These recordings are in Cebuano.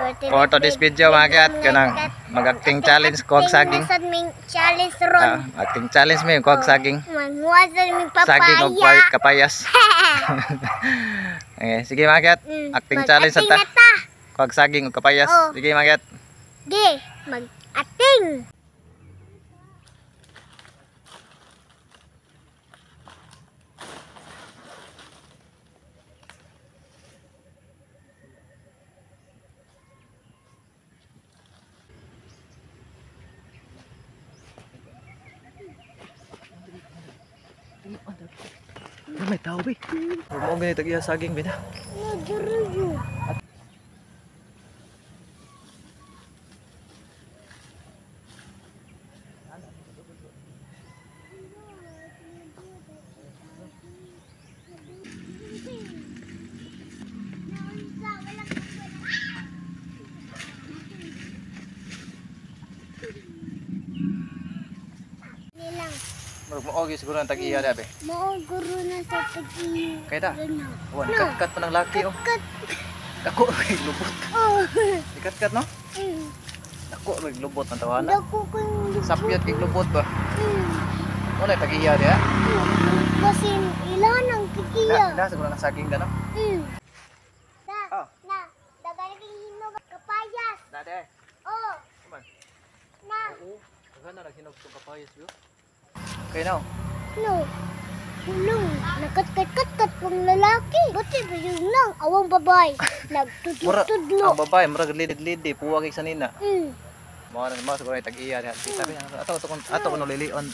For today's video mga kat, kanang mag-acting challenge kuhag saging. Challenge ron. Acting challenge mi kuhag saging. Manguha sa ming papaya. Saging og kapayas. Okay, sige mga kat. Acting challenge sa ta. Kuhag saging og kapayas. Sige mga kat. Sige, mag-acting. May tao be. Huwag mo ganito tag-iya saging be na. Mao siguro ang tag-iya dabe. Mao guro na sa tag-iya. Kaya ta? Wan kat-kat pa ng laki oh. Kat. Dako kay lubot. Oh. Ikat-kat no? Dako kay lubot ang tawana. Dako kay lubot. Sapyat kay lubot ba? Mo na tag-iya diha. Basin ilan ang tag-iya. Ila siguro ng saging da no? Da. Na, dagan kay hinog kapayas. Da de. Oh. Kuman. Na. Oo. Daghan na naghinog tong kapayas yo. Kay now. No. Hulong, nakat-kat-kat pang lalaki. Buti ba yun lang, awang babae. Nagtudlo-tudlo. Ang babae, murag lidi-lidi, puwag kay sanina. Mao na mao siguro ay tag-iya diha. Sabi na ato ato ato kuno lilion.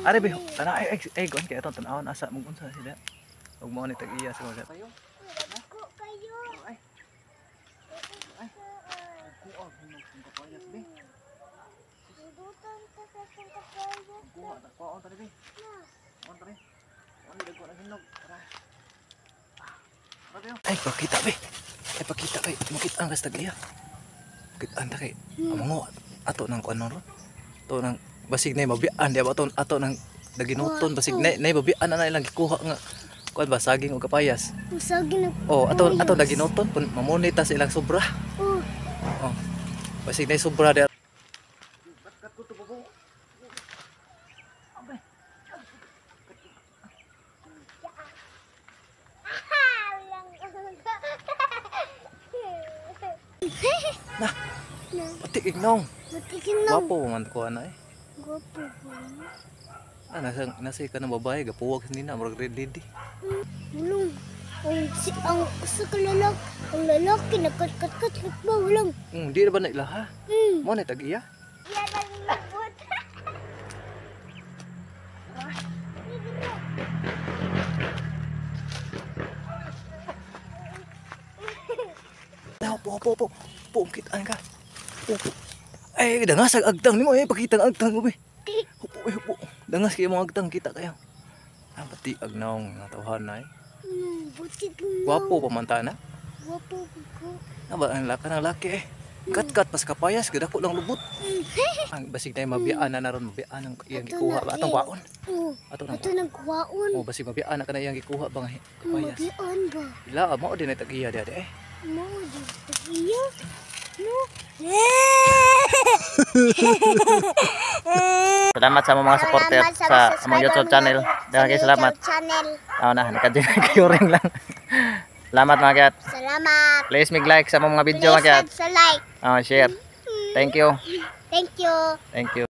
Are be, tana ay ay gon kay atong tan-awon asa mong unsa sila. Ug mao ni tag-iya siguro. Kayo. Kayo. Ay. Ay. Kuha hinog tong kapayas be. Dutan ta sa tong kapayas. Kuha ta kuha ta be. Kuha ta be. Kuha ni dagko na hinog. Tara. Ay, pakita be. Ay, pakita be. Makita ang tag-iya. Kitaan ta kay amango ato nang kuan ron. Ato nang basig nay mabian di ba ato ato nang naginuton basig nay nay mabian na ilang gikuha nga kuan ba saging og kapayas. Saging og Oh, ato ato naginuton pun mamuni ta sa ilang sobra. Oh. Oh. Basig nay sobra di. Na. Pati ignong. Pati ignong. Gwapo man ko ana eh. Gwapo ba? Ah, nasa nasa ka ng babae gapuwag nina murag red lady. Ulong. Ang si ang sa kalalak, ang lalaki nagkat-kat-kat ba ulong. Di na ba na ilaha? Mo na tag-iya. Iya lang lubot. Daw po po po. Po kitaan ka. Po. Ay, dangas ang agtang nimo eh, pakita ang agtang mo be. Hupo eh, hupo. Dangas kay imong agtang kita kayo. Ah, pati agnaong natawhan na eh. Buti gnaw. Gwapo pa man ta na. Gwapo ko. Na ba ang laki ng laki eh. Kat-kat pas kapayas gid ako lang lubot. Ang basig na mabiyaan na naron mabiyaan ang iyang gikuha ba atong kwaon. Oh. Ato nang Ato nang kwaon. Oh, basig mabiyaan na kana iyang gikuha ba nga kapayas. Mabiyaan ba? Ila mao din ay tag-iya diha eh. Mao din tag-iya. No. Salamat sa mga supporter sa among YouTube channel. Daghang salamat. Channel. Aw na, nakadiyuring lang. Salamat mga kat. Salamat. Please mig like sa among mga video mga kat. Please sa like. Oh, share. Thank you. Thank you. Thank you.